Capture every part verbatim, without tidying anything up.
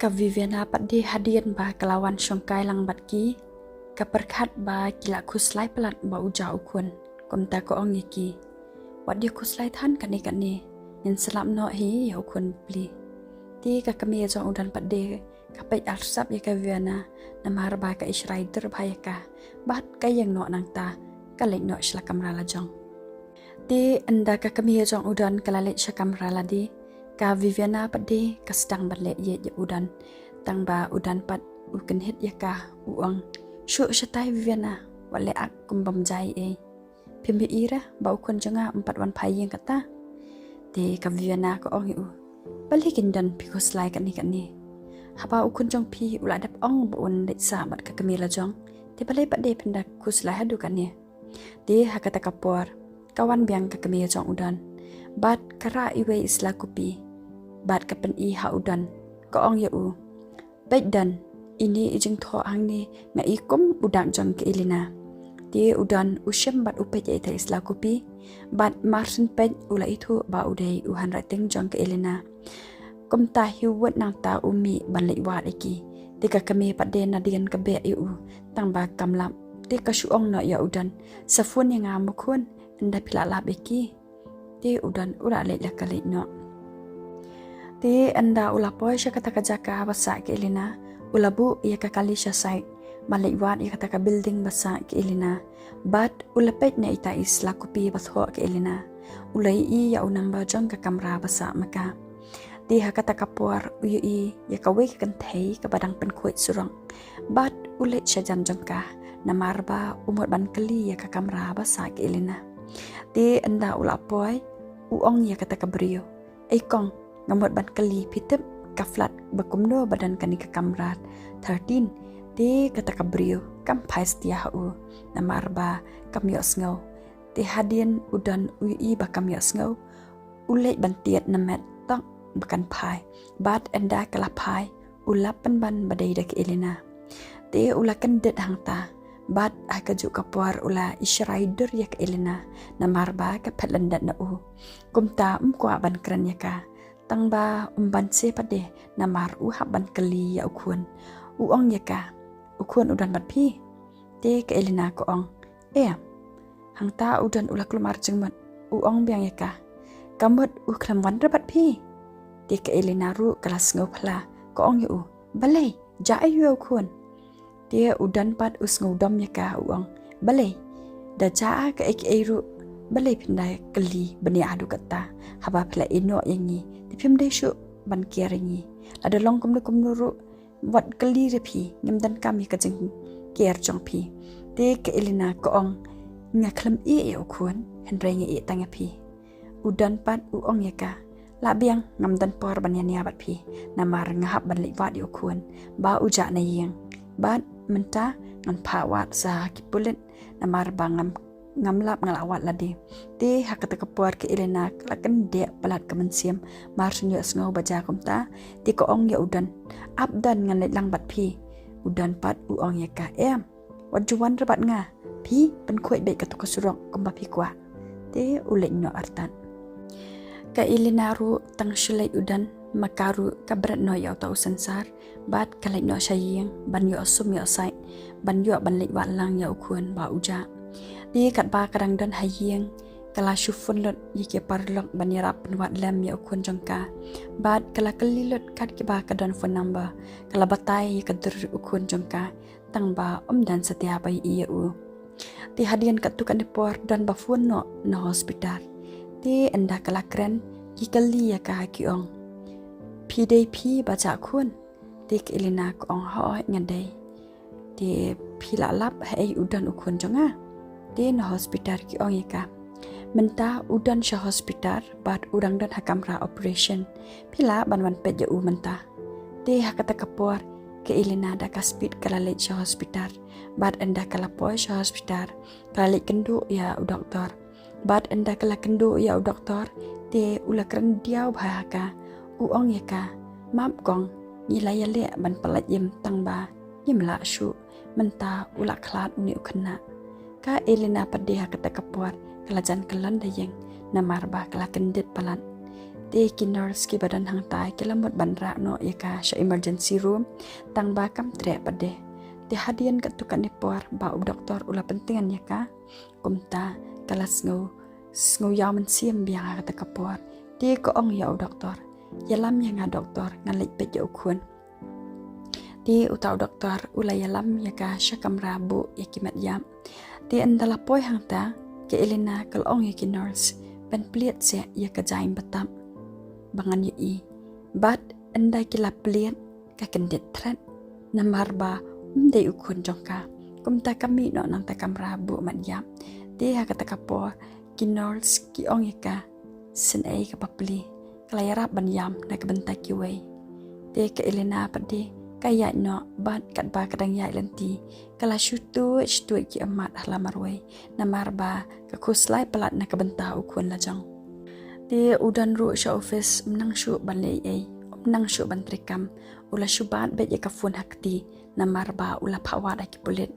Viviana pat de hadien ba ka la wan shongkai lang bad ki, ka pyrkhat ba ki la khuslai palat ba u jah u khun. Kumta ka ong ïa ki, wat ïa khuslai than kane kane, ngin slap noh hi ïa u khun bapli. Te ka kmie jong u Don pat de ka peit arsap ïa ka Viviana, namar ba ka ishrai dur bha ïa ka, bad ka ïeng noh nangta, ka leit noh sha la kamra la jong. Te ynda ka kmie jong u Don ka la leit sha kamra lade, ka Viviana pat de ka sdang ban leh ïeit ïa u Don. Tang ba u Don pat u kynhit ïa ka, u ong, shuh shatai Viviana, wat leh ak kum bym jai ei. Phim ïohi re ba u khun jong nga um pat wan phai ïing kata. Te ka Viviana ka ong ïa u, balei kin Don phi khuslai kane kane? Haba u khun jong phi u la dep ong ba un leit sah bad ka kmie la jong, te balei pat de phin da khuslai haduh kane? Te ha kata ka por ka wan biang ka kmie jong u Don, bad ka rah iwei i sla kupi, bad ka pyni ha u Don, ka ong ïa u, peit Don, ine i jingthoh hangne nga i kum u dak jong ka Elena. Te u Don u shem bad u peit ïa ita i sla kupi, bad mar shen peit u la ithuh ba u dei u handwriting jong ka Elena. Kumta hi wat nangta u mih ban leit wad ïa ki. Te ka kmie pat de nadien ka beh ïa u, tang ba kam lap. Te ka shu ong noh ïa u Don, sa phone ïa nga mo khun, ynda phi la lap ïa ki. Te u Don u la leit la ka leit noh. Te ynda u la poi sha kata ka jaka ba sah ka Elena, u la buh ïa ka kali sha side, ban leit wad ïa kata ka building ba sah ka Elena. Bad u la peit na ita i sla kupi ba thoh ka Elena. U la ïohi ïa u number jong ka kamra ba sah ma ka. Te ha kata ka por u ïohi ïa kawei ka kynthei kaba dang pynkhuid surok. Bad u leit shajan jong ka, namar ba u mut ban kylli ïa ka kamra ba sah ka Elena. Te ynda u la poi, u ong ïa kata ka briew, ei kong, nga mut ban kylli, phi tip ka flat ba kumno ba don kane ka kamra thirteen? Te kata ka briew kam phai satia ha u, namar ba kam ïohsngew. Te hadien u Don u ïohi ba kam ïohsngew, u leit ban tied na met tok ba kan phai. Bad ynda ka la phai, u lap pynban ba dei da ka Elena. Te u la kyndit hangta, bad ha kajuh ka por u la ishrai dur ïa ka Elena, namar ba ka phet lyndet na u. Kumta um kwah ban kren ïa ka, tang ba um banse pat de, namar u hap ban kylli ïa u khun. U ong ïa ka, u khun u don bad phi? Te ka Elena ka ong, em. Hangta u Don u la kulmar jingmut, u ong biang ïa ka, ka mut u khlem wan re bad phi. Te ka Elena ruh ka la sngew phylla, ka ong ïa u, balei, jah aïu ïa u khun? Te u Don pat u sngewdom ïa ka, u ong, balei, da jah kaei kaei ruh, balei phin da kylli bniah haduh katta? Haba phi la ïehnoh ïa ngi, te phim dei shuh ban care ïa ngi. Lada long kumno kumno ruh, wat kylli re phi, ngim donkam ïa ka jingcare jong phi. Te ka Elena ka ong, nga khlem ïeh ïa u khun, hynrei nga ïeh tang ïa phi. U Don pat u ong ïa ka, lah biang, ngam don por ban ïania bad phi, namar nga hap ban leit wad ïa u khun ba u jah na ïing. Bad mynta ngan phah wad sha ki pulit, namar ba ngam ngam lap, nga la wad lade. Te ha kata ka por ka Elena ka la kyndit palat ka mynsiem, mar shu ïohsngew ba jia kumta. Te ka ong ïa u Don, ap Don, ngan leit lang bad phi. U Don pat u ong ïa ka, em, wat ju wan re bad nga, phi pynkhuid beit kato ka surok kumba phi kwah. Te u leit noh artat. Ka Elena ruh tang shu leit u Don, ma ka ruh ka bret noh ïa uta u synsar, bad ka leit noh sha ïing ban ïoh sum ïoh said ban ïoh ban leit wad lang ïa u khun ba u jah. Te katba ka dang don ha ïing, ka la shu phone lut ïa ki paralok ban ïarap pynwad lem ïa u khun jong ka. Bad ka la kylli lut kat kiba ka don phone number, ka la batai ïa ka dur u khun jong ka, tang ba um don satia ba ïohi ïa u. Te hadien katto katne por don ba phone noh na hospital. Te ynda ka la kren, ki kylli ïa ka, ki ong, phi dei phi ba jah khun? Te ka Elena ka ong, hooid nga dei. Te phi la lap haei u don u khun jong nga? Te na hospital ki ong ïa ka, mynta u don sha hospital bad u dang don ha kamra operation. Phi lah ban wan peit ïa u mynta. Te ha kata ka por ka Elena da ka speed ka la leit sha hospital. Bad ynda ka la poi sha hospital, ka la leit kynduh ïa u doktor. Bad ynda ka la kynduh ïa u doktor, te u la kren diaw bha ha ka. U ong ïa ka, map kong, ngi la ïaleh ban pyllait im tang ba ngim lah shuh. Mynta u la khlad une u khynnah. Ka Elena pat de ha kata ka por ka la jan kyllon da ïing, namar ba ka la kyndit palat. Te ki nurse kiba don hangta ki la mut ban rah noh ïa ka sha emergency room, tang ba kam treh pat de. Te hadien katto katne por ba u doktor u la pyntngen ïa ka, kumta ka la sngew, sngew ïaw mynsiem biang ha kata ka por. Te ka ong ïa u doktor, "Ïalam ïa nga doktor, ngan leit peit ïa u khun." Te uta u doktor u la ïalam ïa ka sha kamra buh ïa ki met ïap. Te ynda la poi hangta, ka Elena ka la ong ïa ki nurse ban plied seh ïa ka jaiñ batap ba ngan ïohi. Bad ynda ki la plied, ka kyndit thret, namar ba um dei u khun jong ka. Kumta ka mih noh nangta kamra buh met ïap. Te ha kata ka por ki nurse ki ong ïa ka, "Sngewsih ka bapli, ka la ïarap ban ïam na ka bynta kiwei." Te ka Elena pat de ka ïaid noh, bad katba ka dang ïaid lynti, ka la shu tuid shu tuid ki ummat ha la marwei, namar ba ka khuslai palat na ka bynta u khun la jong. Te u Don ruh sha office um nang shuh ban leh ei ei, um nang shuh ban trei kam, u la shu bat beit ïa ka phone ha kti, namar ba u la phah wad ha ki pulit.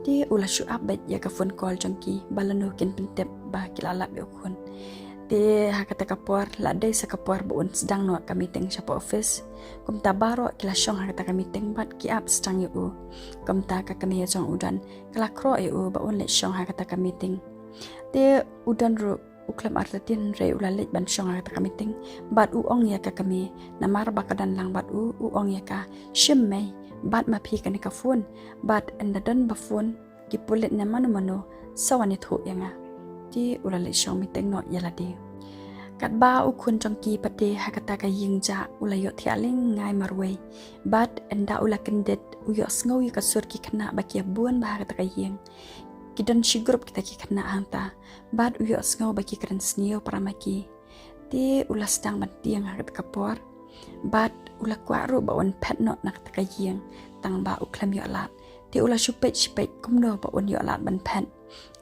Te u la shu ap beit ïa ka phone call jong ki, ba lano kin pyntip ba ki la lap ïa u khun. Te ha kata ka por la dei sa ka por ba un sdang noh ka meeting shapoh office. Kumta baroh ki la shong ha kata ka meeting bad ki ap sdang ïa u. Kumta ka kmie jong u Don ka la khroh ïa u ba un leit shong ha kata ka meeting. Te u Don ruh u khlem artatien hynrei u la leit ban shong ha kata ka meeting. Bad u ong ïa ka kmie, namar ba ka don lang bad u, u ong ïa ka, "Shim mei, bat ma phi kane ka phone. Bad ynda don ba phone ki pulit ne mano mano, sa wan ïathuh ïa nga." Te u la leit shong meeting noh ïa lade. Katba u khun jong ki pat de ha kata ka ïing jah, u la ïohthiah lyngngai marwei. Bad ynda u la kyndit, u ïohsngew ïa ka sur ki khynnah ba ki ïa bun bha ha kata ka ïing. Ki don shi group kita ki khynnah hangta. Bad u ïohsngew ba ki kren sniew para ma ki. Te u la sdang ban tieng ha kata ka por. Bad u la kwah ruh ba un phet noh na kata ka ïing, tang ba u khlem ïoh lad. Te u la shu peit shu peit kumno ba un ïoh lad ban phet.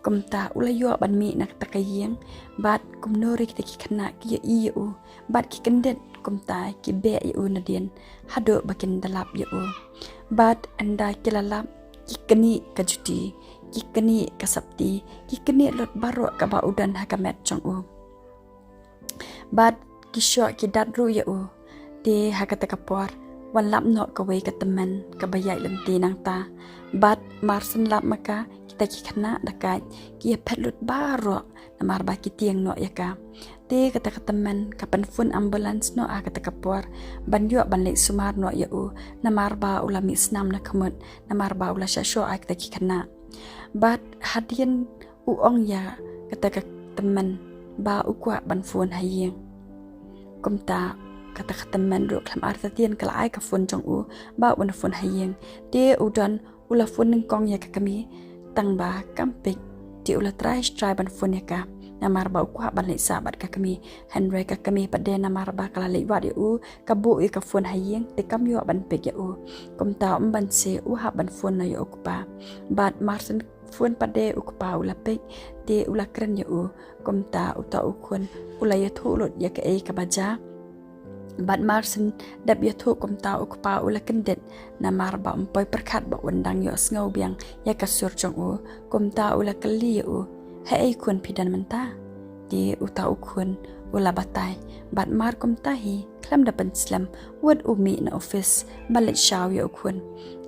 Kumta u la ïoh ban mih na kata ka ïing, bad kumno ruh kita ki khynnah ki ïohi ïa u, bad ki kyndit, kumta ki beh ïa u nadien haduh ba kin da lap ïa u. Bad ynda ki la lap, ki knieh ka juti, ki knieh ka sopti, ki knieh lut baroh kaba u don ha ka met jong u. Bad ki shoh ki dat ruh ïa u. Te ha kata ka por, wan lap noh kawei ka tymmen kaba ïaid lynti nangta. Bad mar shen lap ma ka, kita ki khynnah dakaid ki ïa phet lut baroh, namar ba ki tieng noh ïa ka. Te kata ka tymmen ka pynphone ambulance noh ha kata ka por, ban ïoh ban leit sumar noh ïa u, namar ba u la mih snam na khmut, namar ba u la shah shoh ha kita ki khynnah. Bad hadien u ong ïa kata ka tymmen ba u kwah ban phone ha ïing. Kumta kata ka tymmen ruh khlem artatien ka la ai ka phone jong u ba un phone ha ïing. Te u Don u la phone nyngkong ïa ka kmie, tang ba kam pick. Te u la try try ban phone ïa ka, namar ba u kwah ban leit sah bad ka kmie. Hynrei ka kmie pat de namar ba ka la leit wad ïa u, ka buh ïa ka phone ha ïing, te kam ïoh ban pick ïa u. Kumta um banse u hap ban phone noh ïa u kpa. Bad mar shen phone pat de u kpa u la pick, te u la kren ïa u. Kumta uta u khun u la ïathuh lut ïa kaei kaba jia. Bad mar shen dep ïathuh kumta u kpa u la kyndit, namar ba um poi pyrkhat ba un dang ïohsngew biang ïa ka sur jong u. Kumta u la kylli ïa u, "Haei khun phi don mynta?" Te uta u khun u la batai. Bad mar kumta hi, khlem da pynslem, wat u mih na office ban leit shaw ïa u khun.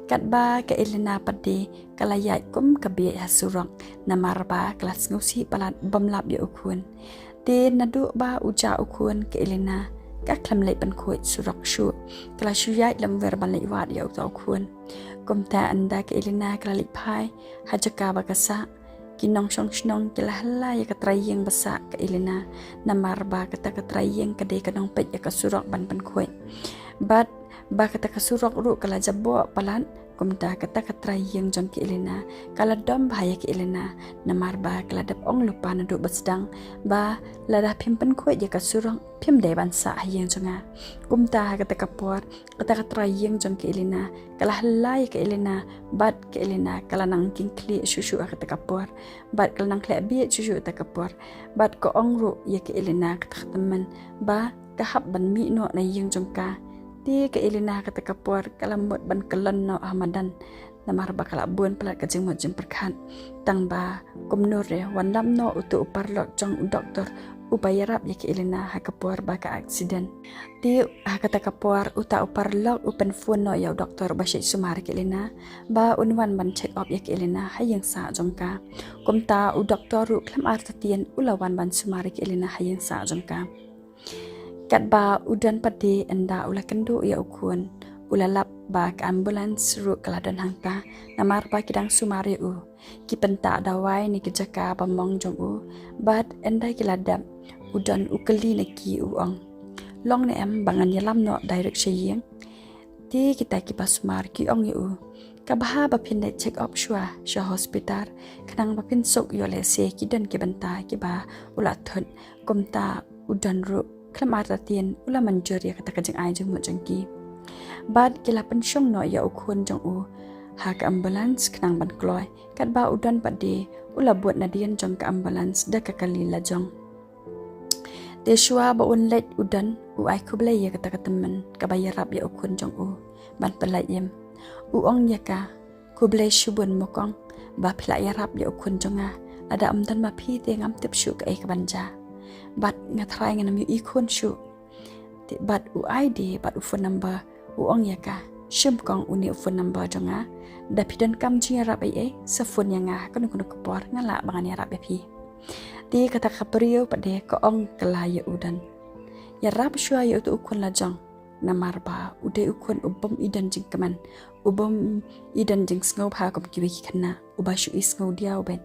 Katba ka Elena pat de ka la ïaid kum ka bieit ha surok, namar ba ka la sngewsih palat bym lap ïa u khun. Te naduh ba u jah u khun, ka Elena ka khlem leit pynkhuid surok shuh. Ka la shu ïaid lymwer ban leit wad ïa uta u khun. Kumta ynda ka Elena ka la leit phai ha jaka ba ka sah, ki nongshong shnong ki la hylla ïa ka trai ïing ba sah ka Elena, namar ba kata ka trai ïing ka dei ka nongpeit ïa ka surok ban pynkhuid. Bad ba kata ka surok ruh ka la jaboh palat, kumta kata ka trai ïing jong ka Elena ka la dom bha ïa ka Elena, namar ba ka la dep ong lypa naduh ba sdang ba lada phim pynkhuid ïa ka surok phim dei ban sah ha ïing jong nga. Kumta ha kata ka por, kata ka trai ïing jong ka Elena ka la hylla ïa ka Elena, bad ka Elena ka la nang king khlieh shuh shuh ha kata ka por, bad ka la nang khleh bieit shuh shuh ha kata ka por. Bad ka ong ruh ïa ka Elena kata ka tymmen ba ka hap ban mih noh na ïing jong ka. Te ka Elena ha kata ka por ka la mut ban kyllon noh ha madan, namar ba ka la bun palat ka jingmut jingpyrkhat. Tang ba kumno re, wan lap noh utu u paralok jong u doktor uba ïarap ïa ka Elena ha ka por ba ka accident. Te ha kata ka por uta u paralok u pynphone noh ïa u doktor uba shait sumar ïa ka Elena ba un wan ban check up ïa ka Elena ha ïing sah jong ka. Kumta u doktor ruh khlem artatien u la wan ban sumar ïa ka Elena ha ïing sah jong ka. Katba u Don pat de ynda u la kynduh ïa u khun, u la lap ba ka ambulance ruh ka la don hangta, namar ba ki dang sumar ïa u. Ki pyntah dawai na ki jaka ba mong jong u, bad ynda ki la dep, u Don u kylli na ki u ong, long ne em ba ngan ïalam noh direct sha ïing? Te kita kiba sumar ki ong ïa u, ka bha ba phin leit check up shuwa sha hospital, khnang ba phin suk ïoh lehse ki don ki bynta kiba u la thut. Kumta u Don ruh khlem artatien u la mynjur ïa kata ka jingai jingmut jong ki. Bad ki la pynshong noh ïa u khun jong u ha ka ambulance khnang ban kloi, katba u Don pat de u la bud nadien jong ka ambulance da ka kali lajong. Te shuwa ba un leit u Don u ai khublei ïa kata ka tymmen kaba ïarap ïa u khun jong u ban pynlait im. U ong ïa ka, khublei shibun mo kong ba phi la ïarap ïa u khun jong nga. Lada ym don ma phi te ngam tip shuh kaei kaban jia. Bad nga trai ngan ym ïohi khun shuh. Te bad u ai de bad u phone number, u ong ïa ka, shim kong une u phone number jong nga. Da phi donkam jingïarap ei ei, sa phone ïa nga ha kano kano ka por, nga lah ba ngan ïarap ïa phi. Te kata ka briew pat de ka ong kylla ïa u Don, ïarap shuwa ïa uto u khun lajong, namar ba u dei u khun u bym i don jingkmen, u bym i don jingsngew bha kum kiwei ki khynnah, uba shu i sngew diaw beit.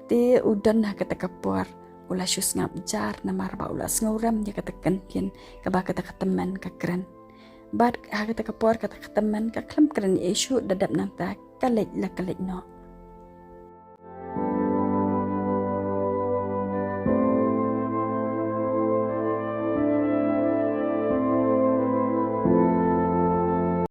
Te u Don ha kata ka por u la shu sngap jar namar ba u la sngewrem ïa kata ka ktien kaba kata ka tymmen ka kren. Bad ha kata ka por kata ka tymmen ka khlem kren ei ei shuh, da dep nangta ka leit la ka leit noh.